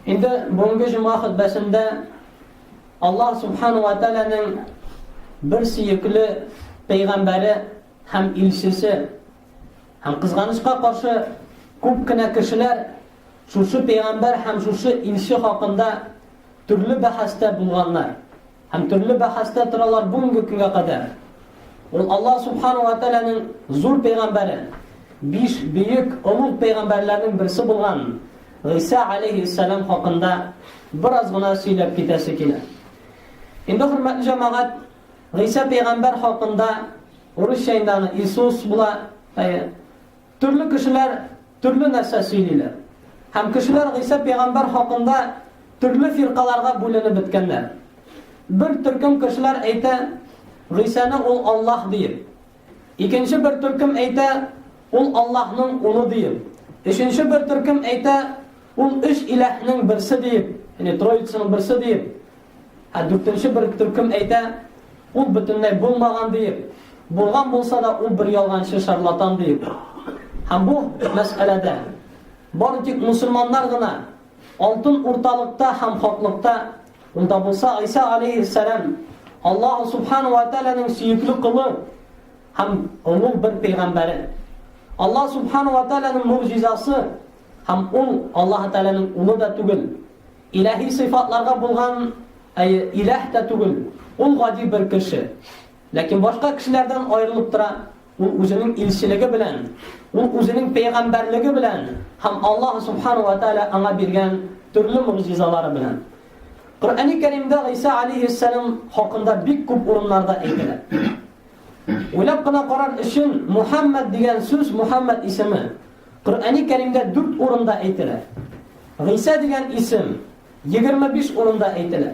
Инде бүгенге җомга хөтбәсендә Аллаһ Субхану ва Тәгаләнең бер сөекле пәйгамбәре һәм илчесе һәм кызганычка каршы күп кенә кешеләр шушы пәйгамбәр һәм шушы илче хакында төрле бәхәстә булганнар. Һәм төрле бәхәстә торалар бүгенге көнгә кадәр. Ул Аллаһ Субхану ва Тәгаләнең зур пәйгамбәре, биш бөек олуг пәйгамбәрләрнең берсе булган Гыйса алейһиссәлам хакында бераз гына сөйләп китәсе килә. Инде хөрмәтле җәмәгать, Гыйса пәйгамбәр хакында урысча инде аны Иисус була, Төрле кешеләр төрле нәрсә сөйлиләр. Һәм кешеләр Гыйса пәйгамбәр хакында төрле фиркаларга бүленеп беткәннәр. Бер төркем кешеләр әйтә, Гыйсаны ул Аллаһ диеп. Икенче бер төркем әйтә, ул Аллаһның улы диеп. Өченче бер төркем әйтә, ул өч иләһнең берсе диеп, ягъни Троицаның берсе диеп. Ә дүртенче бер төркем әйтә, ул бөтенләй булмаган диеп, булган булса да ул бер ялганчы шарлатан диеп. Һәм бу мәсьәләдә бары тик мусульманнар гына алтын урталыкта һәм хаклыкта, ул да булса Гыйса алейһиссәлам Аллаһу субхану ва тәгаләнең сөекле колы һәм олуг бер пәйгамбәре. Аллаһ субхану ва тәгаләнең мугъҗизасы һәм ул Аллаһ Тәгаләнең улы да түгел, Иләһи сыйфатларга булган әйе, иләһ тә түгел, ул гади бер кеше. Ләкин башка кешеләрдән аерылып тора, ул үзенең илчелеге белән, ул үзенең пәйгамбәрлеге белән һәм Аллаһ субхану ва тааля аңа биргән төрле могҗизалары белән. Коръәни Кәримдә Гыйса алейһиссәлам хакында бик күп урыннарда әйтелә. Уйлап кына карар өчен Мухаммад дигән сүз, Мухаммад исеме Коръәни Кәримдә дүрт урында әйтелә. Гыйсә дигән исем 25 урында әйтелә.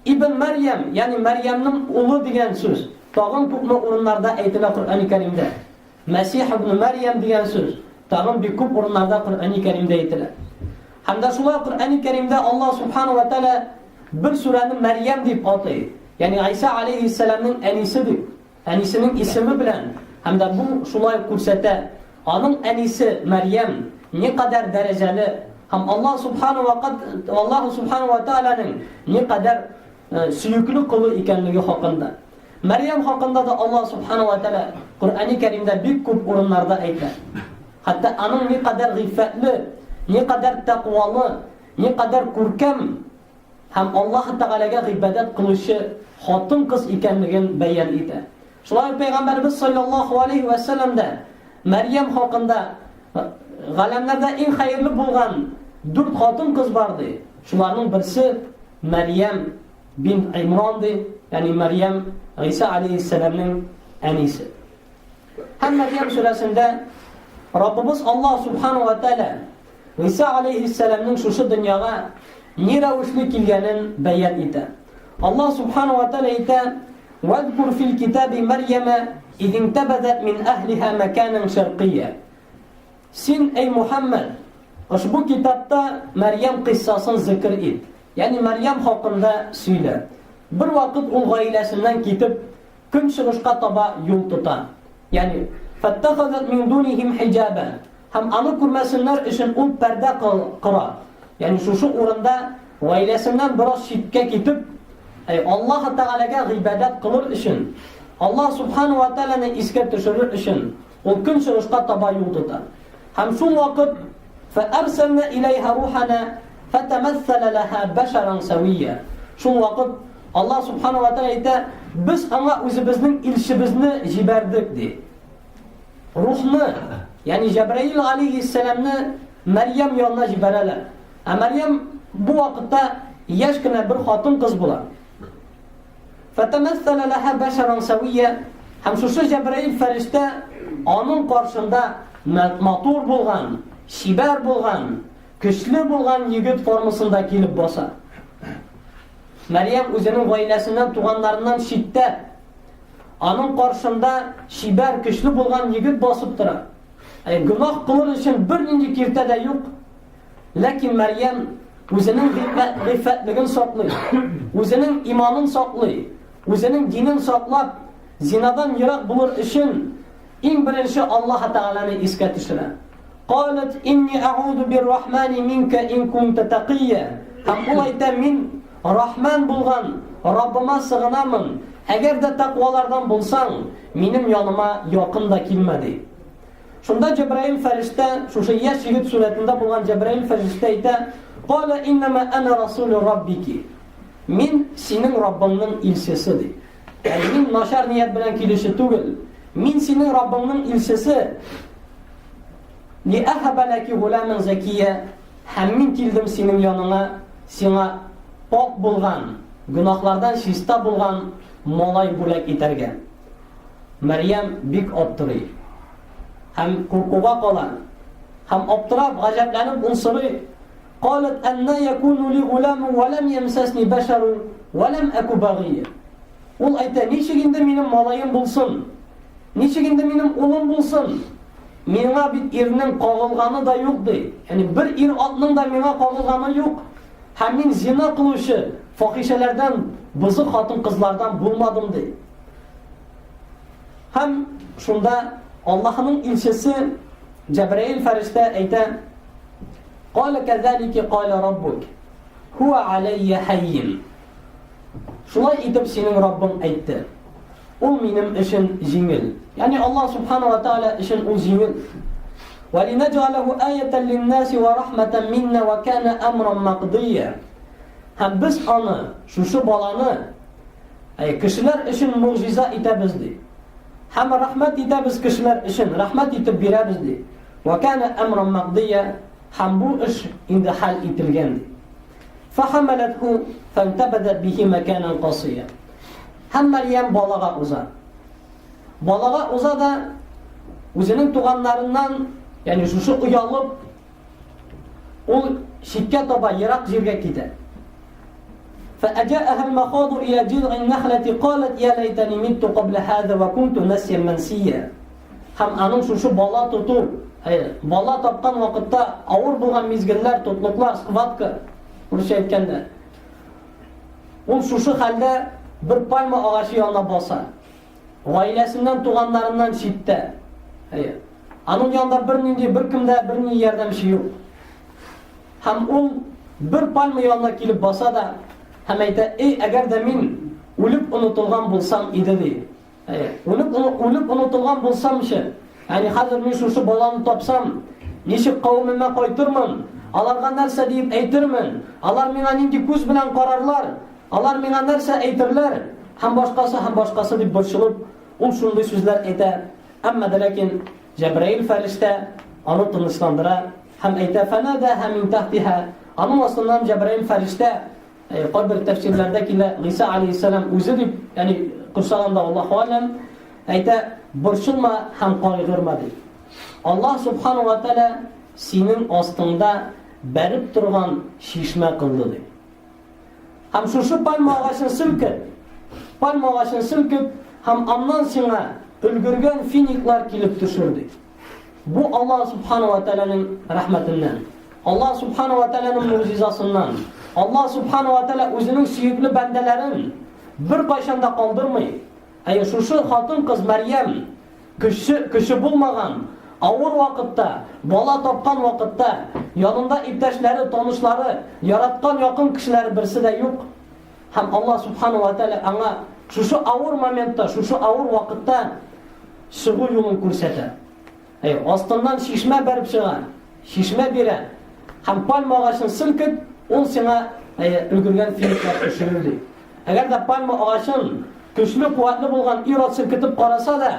Ибн Мәрьям, ягъни Мәрьямнең улы дигән сүз тагын күпме урыннарда әйтелә Коръәни Кәримдә. Мәсих ибн Мәрьям дигән сүз тагын бик күп урыннарда Коръәни Кәримдә әйтелә. Һәм дә шулай Коръәни Кәримдә Аллаһ субхану ва тааля бер сүрәне Мәрьям дип атый. Ягъни Гыйса алейһиссәламнең әнисе дип. Әнисенең исеме белән һәм дә бу шулай ук күрсәтә, аның әнисе Мәрьям никадәр дәрәҗәле һәм Аллаһ субхану ва Аллаһу субхану ва тааляның никадәр сөекле колы икәнлеге хакында. Мәрьям хакында да Аллаһ субхану ва тааля Коръәни Кәримдә бик күп урыннарда әйтә. Хәтта аның никадәр гыйффәтле, никадәр тәкъвалы, никадәр күркәм һәм Аллаһ Тәгаләгә гыйбадәт кылучы хатын-кыз икәнлеген бәян итә. Шулай ук Пәйгамбәребез салләллаһу алейһи вә сәлләм дә Мәрьям хакында галәмнәрдә иң хәерле булган дүрт хатын-кыз бар ди. Шуларның берсе Мәрьям бин Имран ди, ягъни Мәрьям Гыйса алейһиссәламнең әнисе. Һәм Мәрьям сүрәсендә Раббыбыз Аллаһ субхану ва тәгалә Гыйса алейһиссәламнең шушы дөньяга ни рәвешле килгәнен бәян итә. Аллаһ субхану ва тәгалә әйтә: "Вазкур фил китаби Мәрьяма из интабазат мин әһлиһа маканан шәркия." Син, эй Мухаммад, ошбу китапта Мәрьям кыйссасын зикр ит. Ягъни Мәрьям хакында сөйлә. Бер вакыт ул гаиләсеннән китеп, көнчыгышка таба юл тота. Ягъни, фаттахазат мин дунихим хиҗаба. Һәм аны күрмәсеннәр өчен ул пәрдә кора. Ягъни шушы урында гаиләсеннән бераз читкә китеп, әй Аллаһ Тәгаләгә гыйбадәт кылыр өчен, Аллаһ Субхану ва Тәгаләне искә төшерер өчен, ул көнчыгышка таба юл тота. Һәм шул вакыт фәәрсәлнә иләйһә рухана фәтәмәссәлә ләһә бәшәрән сәвия. Шул вакыт Аллаһ Субхану ва Тәгалә әйтә, без аңа үзебезнең илчебезне җибәрдек, ди. Рухны, ягъни Җәбраил алейһиссәламне Мәрьям янына җибәрәләр. Ә Мәрьям бу вакытта яшь кенә бер хатын-кыз була. Фәтәмәссәлә ләһә бәшәрән сәвия һәм шушы Җәбраил фәрештә аның каршында матур булган, чибәр булган, көчле булган егет формасында килеп баса. Мәрьям үзенең гаиләсеннән, туганнарыннан читтә Аның каршында чибәр, көчле булган егет басып тора. Ә гөнаһ кылыр өчен бернинди киртә дә юк. Ләкин Мәрьям үзенең гыйффәтлеген саклый, үзенең иманын саклый, үзенең динен саклап, зинадан ерак булыр өчен иң беренче Аллаһ Тәгаләне искә төшерә. Калат инни а'уду биррахмани минка ин кунта тақия. Һәм ул әйтә, мин Рахман булган Раббыма сыгынамын. Әгәр дә тәкъвалардан булсаң, минем яныма якын да килмә, ди. Шунда Җәбраил фәрештә, шушы яшь егет сурәтендә булган Җәбраил фәрештә әйтә, Кала иннама ана расулу раббики. Мин синең Раббыңның илчесе, ди. Ягъни мин начар ният белән килүче түгел. Мин синең Раббыңның илчесе. Ли ахаба лаки гуламан закия. Һәм мин килдем синең яныңа, сиңа пак булган, гөнаһлардан чиста булган малай бүләк итәргә. Мәрьям бик аптырый. Һәм куркуга кала. Һәм аптырап, гаҗәпләнеп ул сорый: "Калат анна якуну ли гулам ва лам ямсасни башару ва лам аку багия?" Ул әйтә: "Ничек инде минем малаем булсын? Ничек инде минем улым булсын? Миңа бит ирнең кагылганы да юк, ди. Ягъни бер ир-атның да миңа кагылганы юк. Һәм мин зина кылучы фахишәләрдән, бозык хатын-кызлардан булмадым, ди. Һәм шунда Аллаһының илчесе Җәбраил фәрештә әйтә: "Кала казалика кала раббук. Хуа алайя хайин." Шулай итеп синең Раббың әйтте. Ул минем өчен җиңел. Ягъни Аллаһ субхана ва тааля өчен ул җиңел. Ва линаҗалаху аятан линнаси ва рахматан минна ва кана амран мaqдия. Һәм без аны, шушы баланы, әй, кешеләр өчен мугъҗиза итәбез ди. Һәм рәхмәт итәбез кешеләр өчен, рәхмәт итеп бирәбез ди. Ва кана амран мaqдия. Һәм бу эш инде хәл ителгән ди. Фахамалатху фантабадат бихи маканан касия. Һәм Мәрьям балага уза. Балага уза да үзенең туганнарыннан, ягъни шушы оялып, ул читкә таба ерак җиргә китә. فأجاءها المخاض إلى جذع النخلة قالت يا ليتني مت قبل هذا وكنت نسيا منسيا. Һәм аның шушы бала тоту, бала тапкан вакытта авыр булган мизгелләр, тотлыклар, схватка, урысча әйткәндә. Ул шушы хәлдә бер пальма агачы янына баса. Гаиләсеннән, туганнарыннан читтә. Әйе. Аның янында бернинди, беркем дә, бернинди ярдәмче юк. Һәм ул бер пальма янына килеп баса да һәм әйтә: "Эй, әгәр дә мин үлеп онытылган булсам иде", ди. Әйе, үлеп, үлеп онытылган булсамчы, ягъни хәзер мин шушы баланы тапсам, ничек кавемемә кайтырмын, аларга нәрсә диеп әйтермен, алар миңа нинди күз белән карарлар, алар миңа нәрсә әйтерләр, һәм башкасы, һәм башкасы дип борчылып, ул шундый сүзләр әйтә. Әмма дә ләкин Җәбраил фәрештә аны тынычландыра һәм әйтә, Фәнадәһа мин тахтиһа, аның астыннан Җәбраил фәрештә Кайбер тәфсирләрдә килә, Гыйса алейһиссәлам үзе дип, ягъни корсаганда Аллаһу алям, әйтә, борчылма һәм кайгырма дип. Аллаһ субхану ва тааля синең астыңда бәреп торган чишмә кылды дип. Һәм шушы пальма агачын селкет, пальма агачын селкет һәм аннан сиңа өлгергән финиклар килеп төшер дип. Бу Аллаһ Субхану ва Тәгаләнең рәхмәтеннән. Аллаһ Субхану ва Тәгаләнең мугъҗизасыннан. Аллаһ Субхану ва Тәгалә үзенең сөекле бәндәләрен беркайчан да калдырмый. Әйе, шушы хатын-кыз Мәрьям көче, көче булмаган, авыр вакытта, бала тапкан вакытта, янында иптәшләре, танышлары, яраткан якын кешеләре берсе дә юк. Һәм Аллаһ Субхану ва Тәгалә аңа шушы авыр моментта, шушы авыр вакытта чыгу юлын күрсәтә. Әй, астыннан чишмә бәреп чыга, чишмә бирә. Һәм пальма агачын селкет, ул сиңа әй, өлгергән финиклар төшерер ди. Әгәр дә пальма агачын көчле, куәтле булган ир-ат селкетеп караса да,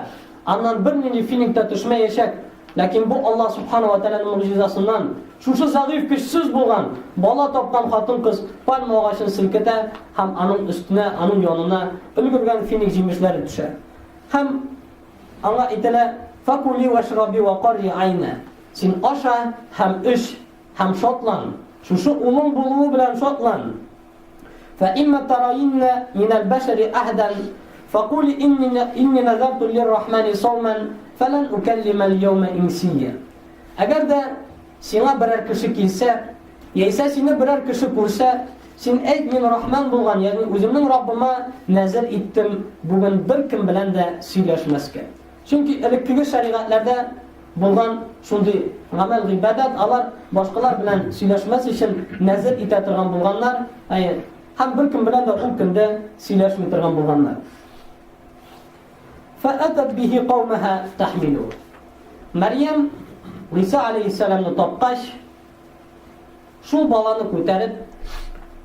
аннан бернинди финик тә төшмәячәк. Ләкин бу Аллаһ Субхану ва Тәгаләнең могҗизасыннан шушы зәгыйфь, көчсез булган бала тапкан хатын-кыз пальма агачын селкетә һәм аның өстенә, аның янына өлгергән финик җимешләре төшә. Һәм аңа әйтелә, Факули вашраби ва карри айна. Син аша һәм эч һәм шатлан. Шушы улың булуы белән шатлан. Фә имма тараинна минәл бәшәри әһдән факули инни назарту лиррахмани сауман фәлән укәллимәл яумә инсия. Әгәр дә сиңа берәр кеше килсә, яисә сине берәр кеше күрсә, син әйт, мин Рахман булган, ягъни үземнең Раббыма нәзер иттем, бүген беркем белән дә сөйләшмәскә. Чөнки элеккеге шәригатьләрдә булган шундый гамәл гыйбадәт, алар башкалар белән сөйләшмәс өчен нәзер итә торган булганнар. Әйе. Һәм беркем белән дә ул көндә сөйләшми торган булганнар. Фәатат бихи каумаха тахмилу. Мәрьям Гыйса алейһиссәламны тапкач, шул баланы күтәреп,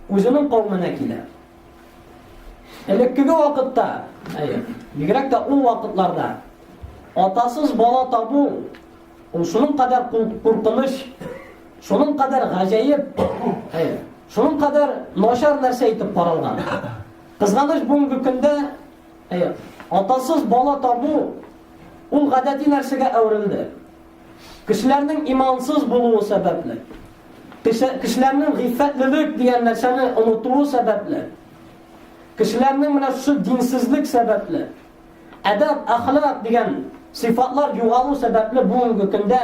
үзенең кауменә килә. Элеккеге вакытта, әйе, бигрәк тә ул вакытларда атасыз бала табу ул шуның кадәр куркыныч, шуның кадәр гаҗәеп, әйе, шуның кадәр начар нәрсә итеп каралган. Кызганыч бүгенге көндә әйе, атасыз бала табу ул гадәти нәрсәгә әверелде. Кешеләрнең имансыз булуы сәбәпле, кешеләрнең гыйффәтлелек дигән нәрсәне онытуы сәбәпле, кешеләрнең менә шушы динсезлек сәбәпле, әдәп, әхлак дигән сыйфатлар югалу сәбәпле бүгенге көндә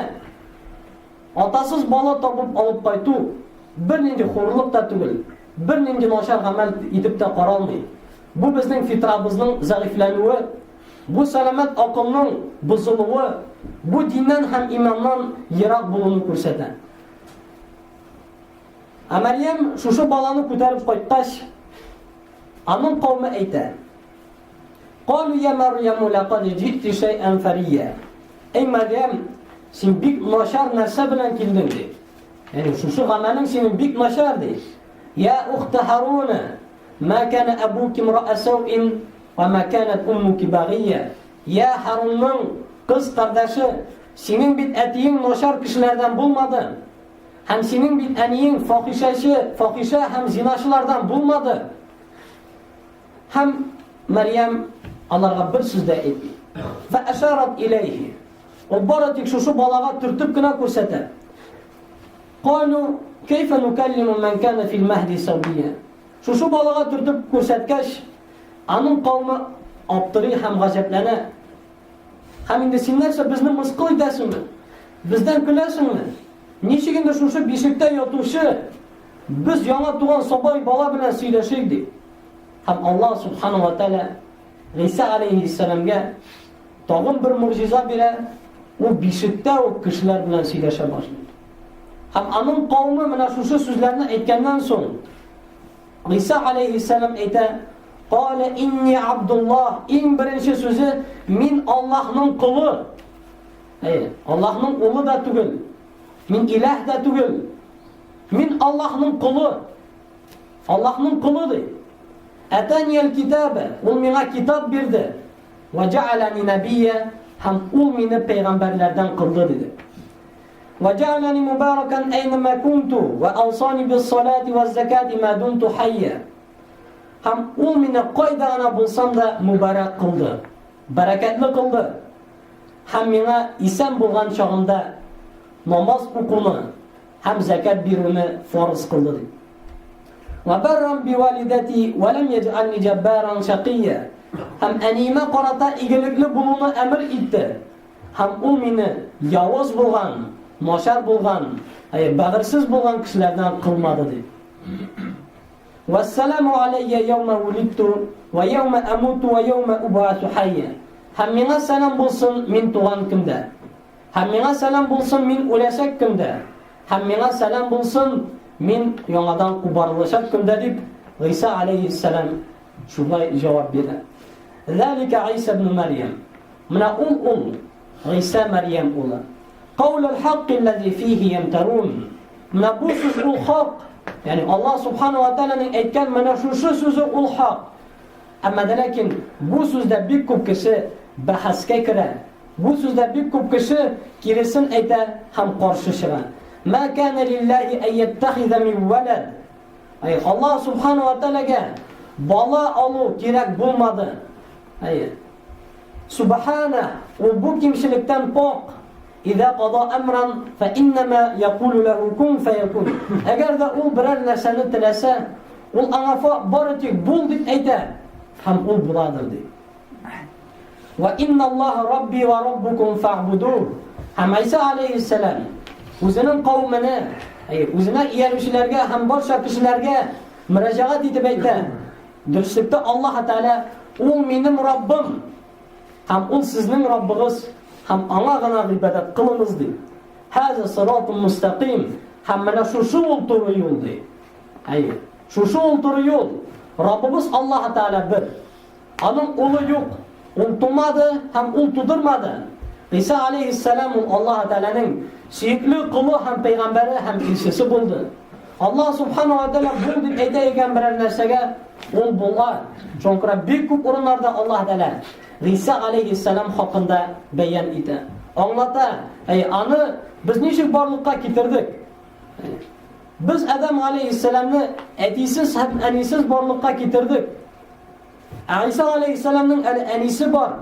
атасыз бала табып алып кайту бернинди хурлык та түгел, бернинди начар гамәл итеп тә каралмый. Бу безнең фитрабызның зәгыйфьләнүе, бу сәламәт акылның бозылуы, бу диннән һәм иманнан ерак булуны күрсәтә. Ә Мәрьям шушы баланы күтәреп кайткач, аның кауме әйтә: "Калу я Мәрьяму лакад җи'ти шәй'ән фария." Эй Мәрьям, син бик начар нәрсә белән килдең, ди. Ягъни шушы гамәлең синең бик начар, ди. Я ухта Харуна, Ма кана абуки имра'a сауин ва ма канат уммуки багия. Я Харунның кыз кардәше, синең бит әтиең начар кешеләрдән булмады. Һәм синең бит әниең фахишәче, фахишә һәм зиначылардан булмады. Һәм Мәрьям аларга бер сүз дә әйтми. Фа ашарат иләйһи. Ул бары тик шушы балага төртеп кенә күрсәтә. Калу, кәйфә нукәллиму мән кана фил мәһди сабия. Шушы балага төртеп күрсәткәч, аның кавымы аптырый һәм гаҗәпләнә. Һәм инде син нәрсә безне мыскыл итәсеңме? Бездән көләсеңме? Ничек инде шушы бишектә ятучы без яңа туган сабай бала белән сөйләшик ди. Һәм Аллаһ субхану ва тааля Гыйса алейһиссәламгә Тагын бер могҗиза бирә, ул бишектә үк кешеләр белән сөйләшә башлый. Һәм аның кавымы менә шушы сүзләрне әйткәннән соң, Гыйса алейһиссәлам әйтә, Калә инни Абдуллаһ, иң беренче сүзе, мин Аллаһның колы. Әйе, Аллаһның улы да түгел. Мин иләһ дә түгел. Мин Аллаһның колы. Аллаһның колы ди. Әтәниел китабе, ул миңа китап бирде. Вә җәаләни нәбийя, һәм ул мине пәйгамбәрләрдән кылды, диде. Вә җәаләни мубаракан әйнәмә кунту, вә аусани бис-салати вәз-закати ма думту хәйя. Һәм ул мине кайда гына булсам да мубарак кылды, бәрәкәтле кылды. Һәм миңа исән булган чагында намаз укуны һәм зәкят бирүне фарыз кылды, диде. Ва барран бивалидати ва лам яҗ'ални җаббаран шакия. Һәм әниемә карата игелекле булуны әмер итте. Һәм ул мине явыз булган, начар булган, әй, бәгырьсез булган кешеләрдән кылмады ди. Вассаламу алейя яума вулидту ва яума амуту ва яума убасу хайя. Һәм миңа сәлам булсын мин туган көндә. Һәм миңа сәлам булсын мин үләчәк көндә. Һәм миңа сәлам булсын, мин яңадан кубарылачак көндә, дип, Гыйса алейһиссәлам шулай җавап бирә. Зәлика Гыйса ибн Мәрьям. Менә ул ул Гыйса Мәрьям улы. Каулул хакки аллази фихи ямтарун. Менә бу сүз ул хак. Ягъни Аллаһ субхану ва тааляның әйткән менә шушы сүзе ул хак. Әмма дә ләкин бу сүздә бик күп кеше бәхәскә керә. Бу сүздә бик күп кеше киресен әйтә һәм каршы чыга. Мә кана лиллаһи ай яттахиза мин валад. Әй, Аллаһ субхану ва таалагә бала алу кирәк булмады. Әй, Субхана, ул бу кимчелектән пак. Иза када амран фа иннама якулу лаху кун фаякун. Әгәр дә ул берәр нәрсәне теләсә, ул аңа бары тик бул дип әйтә һәм ул буладыр ди. Ва инналлаһа рабби ва раббукум фа'будуh. Һәм Айса алейһиссәлам үзенең кавеменә, үзенә иярүчеләргә һәм барча кешеләргә мөрәҗәгать итеп әйтә. Дөреслектә Аллаһ Тәгалә ул минем Раббым һәм ул сезнең Раббыгыз. һәм аңа гына гыйбадәт кылыгыз, ди. Һаза сиратун мустаким. Һәм менә шушы ул туры юл, ди. Әйе. Шушы ул туры юл. Раббыбыз Аллаһ Тәгалә бер. Аның улы юк. Ул тумады һәм ул тудырмады. Иса алейһиссәлам ул Аллаһ Тәгаләнең сөекле колы һәм пәйгамбәре һәм илчесе булды. Аллаһ Субхану ва Тәгалә бул дип әйтә икән берәр нәрсәгә, ул була. Шуңа күрә бик күп урыннарда Аллаһ Тәгалә Иса алейһиссәлам хакында бәян итә. Аңлата, әй, аны без ничек барлыкка китердек? Без Адам алейһиссәламны әтисез һәм әнисез барлыкка китердек. Ә Иса алейһиссәламның әле әнисе бар.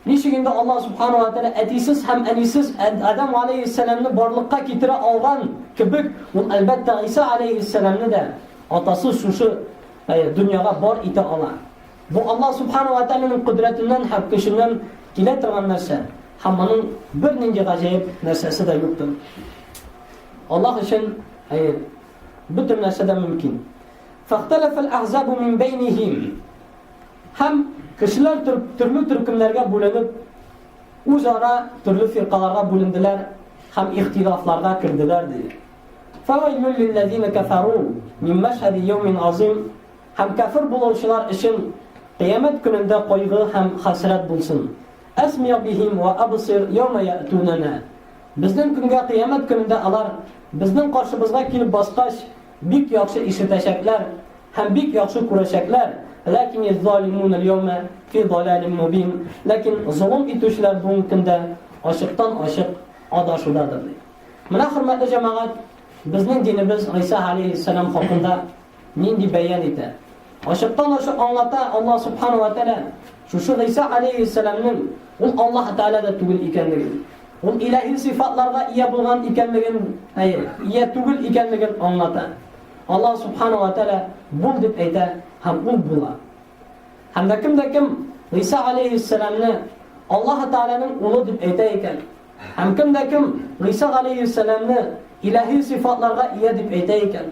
Ничек инде Аллаһ субхану ва тааля әтисез һәм әнисез Адам алейһиссәламны барлыкка китерә алган кебек, ул әлбәттә Иса алейһиссәламны да атасы шушы дөньяга бар итә ала. Бу Аллаһ субхану ва тааляның кодрәтеннән һәм көченнән килә торган нәрсә. Һәм моның бернинди гаҗәеп нәрсәсе дә юктыр. Аллаһ өчен бөтен нәрсә дә мөмкин. Фахталафал ахзабу мин бәйнихим. Һәм кешеләр төрле төркемнәргә бүленеп, үзара төрле фиркаларга бүленделәр һәм ихтилафларга керделәр, ди. Фавайлул лилләзина кафару мин мәшһәди яумин азим. Һәм кафир булучылар өчен кыямәт көнендә кайгы һәм хәсрәт булсын. Әсмиа бихим ва абсир яума яътунана. Безнең көнгә кыямәт көнендә алар безнең каршыбызга килеп баскач, бик яхшы ишетәчәкләр һәм бик яхшы күрәчәкләр, Ләкин залимун аль-яума фи далалин мубин. Ләкин золым итүчеләр бүгенге көндә ачыктан-ачык адашудадыр, ди. Менә, хөрмәтле җәмәгать, безнең динебез Гыйса алейһиссәлам хакында нинди бәян итә. Ачыктан-ачык аңлата Аллаһ субхану ва тәгалә шушы Гыйса алейһиссәламнең ул Аллаһ Тәгалә дә түгел икәнлеген. Ул илаһи сыйфатларга ия булган икәнлеген, әйе, ия түгел икәнлеген аңлата. Аллаһ субхану ва тәгалә бул дип әйтә һәм ул була. Һәм дә кем дә кем Гыйса алейһиссәламне Аллаһ Тәгаләнең улы дип әйтә икән, һәм кем дә кем Гыйса алейһиссәламне илаһи сыйфатларга ия дип әйтә икән,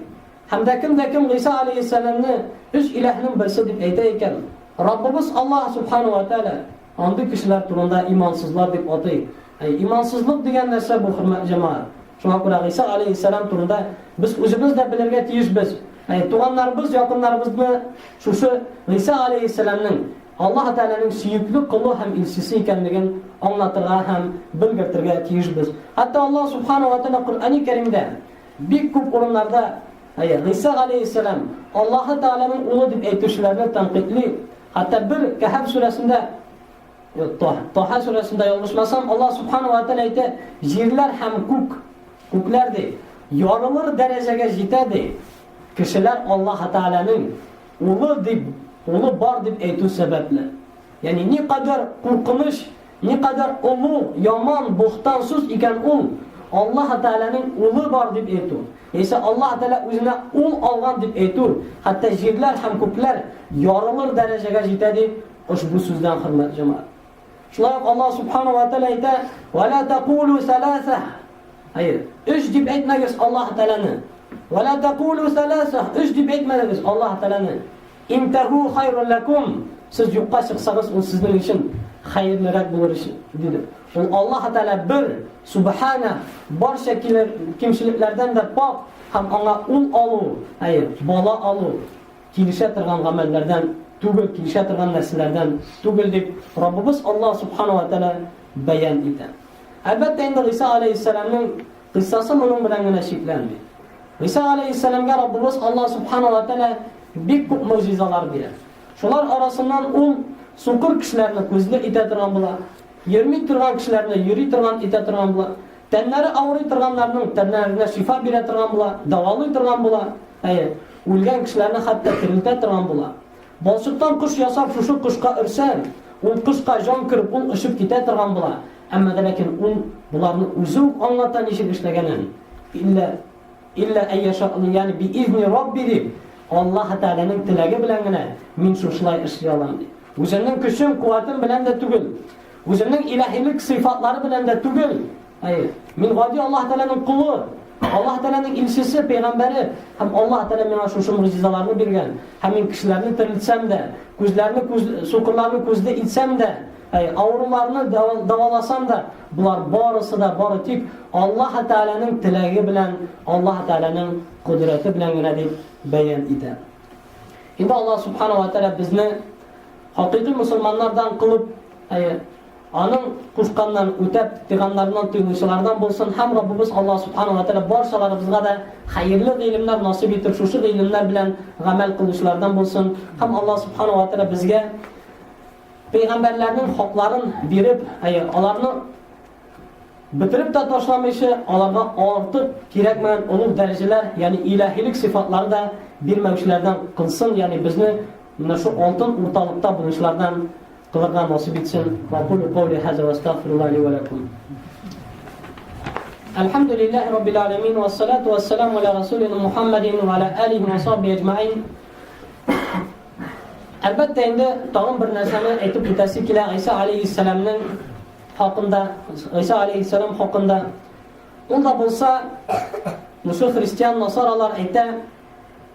һәм дә кем дә кем Гыйса алейһиссәламне өч илаһның берсе дип әйтә икән, Раббыбыз Аллаһ субхану ва тәгалә Андый кешеләр турында имансызлар дип атый. Әй, имансызлык дигән нәрсә бу, хөрмәтле җәмәгать. Шуңа күрә Гыйса алейһиссәлам турында без үзебез дә белергә тиешбез. Әй, туганнарыбыз, якыннарыбызны шушы Гыйса алейһиссәламнең Аллаһ Тәгаләнең сөекле колы һәм илчесе икәнлеген аңлатырга һәм белгертергә тиешбез. Хәтта Аллаһ Субхану ва Тәгалә Коръәни Кәримдә бик күп урыннарда әйе, Гыйса алейһиссәлам Аллаһ Тәгаләнең улы дип әйтүчеләрне тәнкыйтьли. Хәтта бер Кәһәф сүрәсендә, Таһа сүрәсендә ялгышмасам, Аллаһ Субхану ва Тәгалә әйтә, җирләр һәм күк, күкләр ди, ярылыр дәрәҗәгә җитә ди. Кешеләр Аллаһ Тәгаләнең улы дип, улы бар дип әйтү сәбәпле. Ягъни никадәр куркыныч, никадәр олуг, яман, бохтан сүз икән ул, Аллаһ Тәгаләнең улы бар дип әйтү. Яисә Аллаһ Тәгалә үзенә ул алган дип әйтү, хәтта җирләр һәм күкләр ярылыр дәрәҗәгә җитә ди ошбу сүздән, хөрмәтле җәмәгать. Шулай ук Аллаһ Субхану ва Тәгалә әйтә, "Ва ла тәкулу саласа". Әйе, өч дип әйтмәгез Аллаһ Тәгаләне. Ва ла тәкулу саласа, өч дип әйтмәгез Аллаһ Тәгаләне. Интаху хайрун лакум. Сез юкка чыксагыз, ул сезнең өчен хәерлерәк булыр өчен, диде. Ул Аллаһ Тәгалә бер, субхана, барча кимчелекләрдән дә пак һәм аңа ул алу, әйе, бала алу килешә торган гамәлләрдән түгел, килешә торган нәрсәләрдән түгел дип Раббыбыз Аллаһ субхана ва Тәгалә бәян итә. Әлбәттә инде Гыйса алейһиссәламнең кыйссасы моның белән генә чикләнми. Гыйса алейһиссәламгә Раббыбыз Аллаһ субхана ва Тәгалә бик күп могҗизалар бирә. Шулар арасыннан ул сукыр кешеләрне күзле итә торган була, йөрми торган кешеләрне йөри торган итә торган була, тәннәре авырый торганнарның тәннәренә шифа бирә торган була, дәвалый торган була, әйе, үлгән кешеләрне хәтта терелтә торган була. Балчыктан кош ясап, шушы кошка өрсәң, ул кошка җан кереп, ул очып китә торган була. Әмма дә ләкин ул боларны үзе үк аңлата ничек эшләгәнен. Илля илля әйяша, ягъни би изни Рабби дип, Аллаһ Тәгаләнең теләге белән генә мин шушылай эшли алам ди. Үземнең көчем, куәтем белән дә түгел. Үземнең илаһилек сыйфатлары белән дә түгел. Әйе, мин гади Аллаһ Тәгаләнең колы, Аллаһ Тәгаләнең илчесе, пәйгамбәре һәм Аллаһ Тәгалә миңа шушы могҗизаларны биргән. Һәм мин кешеләрне терелтсәм дә, күзләрне күз, сукырларны күзле итсәм дә, әй, авыруларны дәваласам да, болар барысы да бары тик Аллаһ Тәгаләнең теләге белән, Аллаһ Тәгаләнең кодрәте белән генә дип бәян итә. Инде Аллаһ Субхану ва Тәгалә безне хакыйкый мусульманнардан кылып, әй, Аның кушканнарын үтәп, тыйганнарыннан тыелучылардан булсын һәм Раббыбыз Аллаһ Субхану ва Тәгалә барчаларыбызга да хәерле гыйлемнәр насыйп итеп, шушы гыйлемнәр белән гамәл кылучылардан булсын. Һәм Аллаһ Субхану ва Тәгалә безгә пәйгамбәрләрнең хакларын биреп, әйе, аларны бетереп тә ташламыйча, аларга артык кирәкмәгән олуг дәрәҗәләр, ягъни илаһилек сыйфатлары да бирмәүчеләрдән кылсын, ягъни безне менә шул алтын урталыкта булучылардан кылырга насыйп итсен. Ва кулу каули хаза ва астагфируллаһ ли ва лакум. Әлхәмдүлилләһи раббил аламин ва салату ва саламу аля расулина Мухаммадин ва аля алихи ва сахбихи әҗмәин. Әлбәттә инде тагын бер нәрсәне әйтеп үтәсе килә Гайса алейхиссәламнең хакында, Гайса алейхиссәлам хакында. Ул да булса, шушы христиан насаралар әйтә,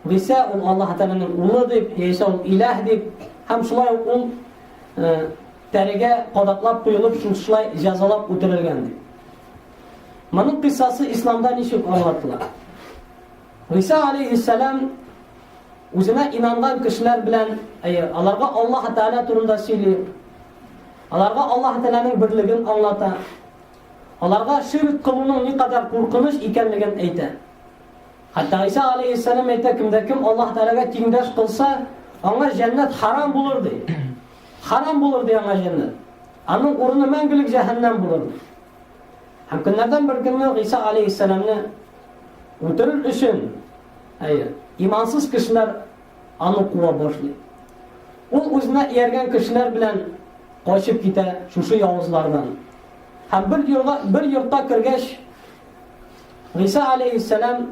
Гыйсә ул Аллаһ Тәгаләнең улы дип, яисә ул иләһ дип, һәм шулай ук ул э, тәрегә кадаклап куелып, шулай җәзалап үтерелгән дип. Моның кыйссасы исламда ничек аңлатыла? Гыйсә алейхиссәлам үзенә инанган кешеләр белән, әйе, аларга Аллаһ Тәгалә турында сөйли. Аларга Аллаһ Тәгаләнең берлеген аңлата. Аларга ширк кылуның никадәр куркыныч икәнлеген әйтә. Хәтта Гайсә алейһиссәлам әйтә, кемдә кем Аллаһ Тәгаләгә тиңдәш кылса, аңа җәннәт харам булыр ди. Харам булыр ди аңа җәннәт. Аның урыны мәңгелек җәһәннәм булыр ди. Һәм көннәрдән бер көнне Гайсә алейһиссәламне үтерер өчен, әйе, имансыз кешеләр аны куа башлый. Ул үзенә ияргән кешеләр белән качып китә шушы явызлардан. Һәм бер йортка, бер йортка кергәч, Гыйса алейһиссәлам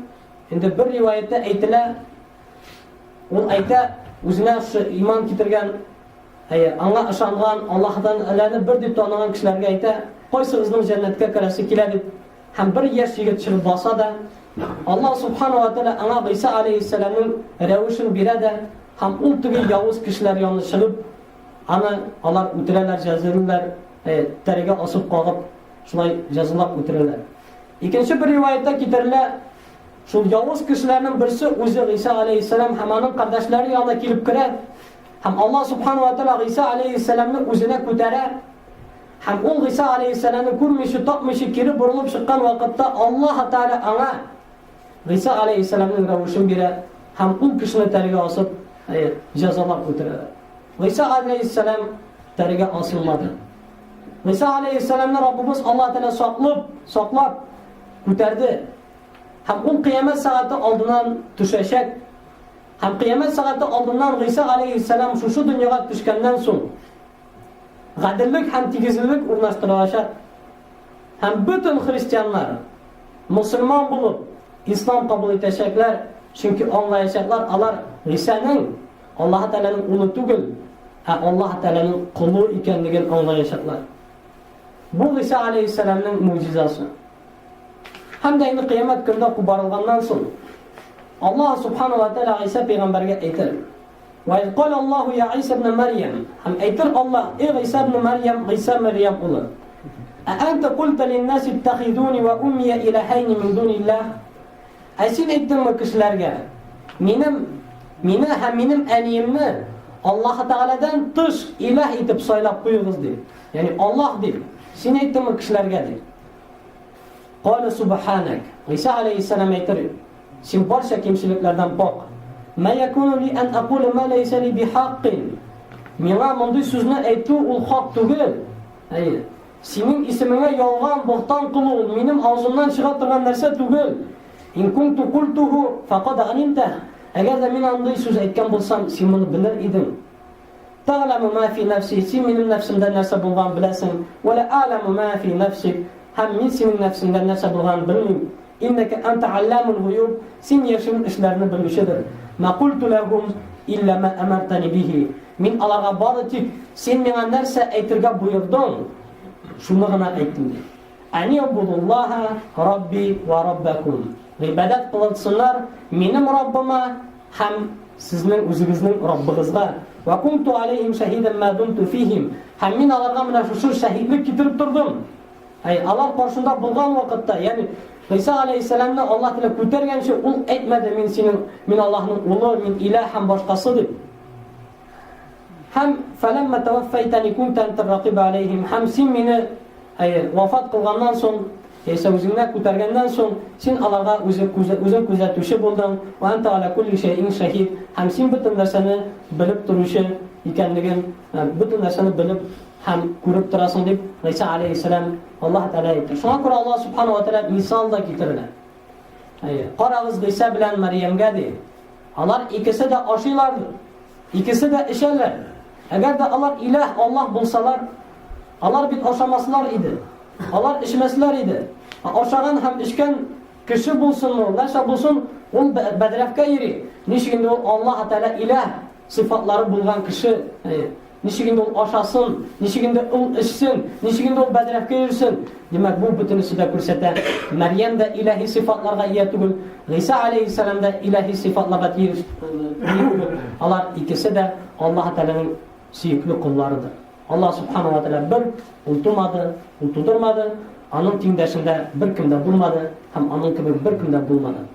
инде бер риваятьтә әйтелә, ул әйтә, үзенә шушы иман китергән, әйе, аңа ышанган, Аллаһтан Алланы бер дип таныган кешеләргә әйтә, кайсыгызның җәннәткә керәсе килә дип, һәм бер яшь егет чыгып баса да, Аллаһ субхану ва тааля аңа Гыйса алейһиссәламның рәвешен бирә дә, һәм ул теге явыз кешеләр янына чыгып, аны алар үтерәләр, җәзалыйлар, тәрегә асып кагып, шулай җәзалап үтерәләр. Икенче бер риваятьтә китерелә, шул явыз кешеләрнең берсе үзе Гыйса алейһиссәлам һәм аның кардәшләре янына килеп керә һәм Аллаһ субхану ва тааля Гыйса алейһиссәламны үзенә күтәрә һәм ул Гыйса алейһиссәламны күрмичә, тапмыйча кире борылып чыккан вакытта Аллаһ Тааля аңа Гыйса алейһиссәламның рәвешен бирә һәм ул кешене тәрегә асып, җәзалап үтерә. Гыйса алейһиссәлам тәрегә асылмады. Гыйса алейһиссәламны Раббыбыз Аллаһ Тәгалә саклып, саклап күтәрде. Һәм ул кыямәт сәгате алдыннан төшәчәк. Һәм кыямәт сәгате алдыннан Гыйса алейһиссәлам шушы дөньяга төшкәннән соң гаделлек һәм тигезлек урнаштырылачак. Һәм бөтен христианнар мусульман булып ислам кабул итәчәкләр, чөнки аңлаячаклар алар Гыйсаның Аллаһ Тәгаләнең улы түгел, ә Аллаһ Тәгаләнең колы икәнлеген аңлаячаклар. Бу Гыйса алейһиссәламнең муҗизасы. Һәм дә инде кыямәт көндә кубарылганнан соң Аллаһ субхану ва тәгалә Гыйса пәйгамбәргә әйтер: "Ва из кала Аллаһу я Иса ибн Марьям" Һәм әйтер Аллаһ: "Эй Гыйса ибн Марьям, Гыйса Мәрьям улы, ә анта культа линнаси иттахизуни ва уммия илахайни мин дуниллах?" Ә син әйттеңме кешеләргә, минем, мине һәм минем әниемне Аллаһы Тәгаләдән тыш илаһ итеп сайлап куегыз дип. Ягъни Аллаһ дип. Син әйттеңме кешеләргә дип. Кала субханак. Иса алейһиссалам әйтер, син барча кимчелекләрдән пак. Ма якуну ли ан акула ма лайса ли бихаккин. Миңа мондый сүзне әйтү ул хак түгел. Әйе. Синең исемеңә ялган боһтан кылу ул минем авызымнан чыга торган нәрсә түгел. Ин кунту культуху факад алимтә. Әгәр дә мин андый сүз әйткән булсам, син моны белер идең. Тәгъләму ма фи нәфси, син минем нәфсемдә нәрсә булганын беләсең. Ва ла а'ламу ма фи нәфсик, һәм мин синең нәфсеңдә нәрсә булганын белмим. Иннәкә анта алламул гуюб, син яшерен эшләрне белүчедер. Ма культу ләһум илля ма амартани бихи. Мин аларга бары тик син миңа нәрсә әйтергә боердың, шуны гына әйттем ди. Ани убудуллаһа рабби ва раббакум. Гыйбадәт кылынсыннар минем Раббыма һәм сезнең үзегезнең Раббыгызга. Ва кунту алейхим шаһидан ма думту фихим. Һәм мин аларга менә шушы шаһидлек китереп тордым. Әй, алар каршында булган вакытта, ягъни Гыйса алейһиссәламны Аллаһ Тәгалә күтәргәнче, ул әйтмәде, мин синең, мин Аллаһның улы, мин иләһ һәм башкасы дип. Һәм фәләммә таваффайтани кунта антар ракиба алейһим. Һәм син мине, әйе, вафат кылганнан соң, яисә үзеңне күтәргәннән соң, син аларга үзе үзең күзәтүче булдың. Ва анта аля кулли шәйин шәһид. Һәм син бөтен нәрсәне белеп торучы икәнлеген, бөтен нәрсәне белеп һәм күреп торасың дип Гыйса алейһиссәлам Аллаһ Тәгалә әйтте. Шуңа күрә Аллаһ субхана ва тәгалә мисал да китерде. Әйе, карагыз Гыйса белән Мәрьямгә ди. Алар икесе дә ашыйлар, икесе дә эчәләр. Әгәр дә алар иләһ Аллаһ булсалар, алар бит ашамаслар иде. Алар эчмәсләр иде. Ашаган һәм эчкән кеше булсын ул, нәрсә булсын, ул бәдрәфкә йөри. Ничек инде ул Аллаһ Тәгалә иләһ сыйфатлары булган кеше? Әйе. Ничек инде ул ашасын, ничек инде ул эчсен, ничек инде ул бәдрәфкә йөрсен? Димәк, бу бөтенесе дә күрсәтә, Мәрьям дә илаһи сыйфатларга ия түгел, Гыйса алейһиссәлам да илаһи сыйфатларга тиеш түгел. Алар икесе дә Аллаһ Тәгаләнең сөекле колларыдыр. Аллаһ Субхану ва Тәгалә бер, ул тумады, ул тудырмады, аның тиңдәшендә беркем дә булмады һәм аның кебек беркем дә булмады.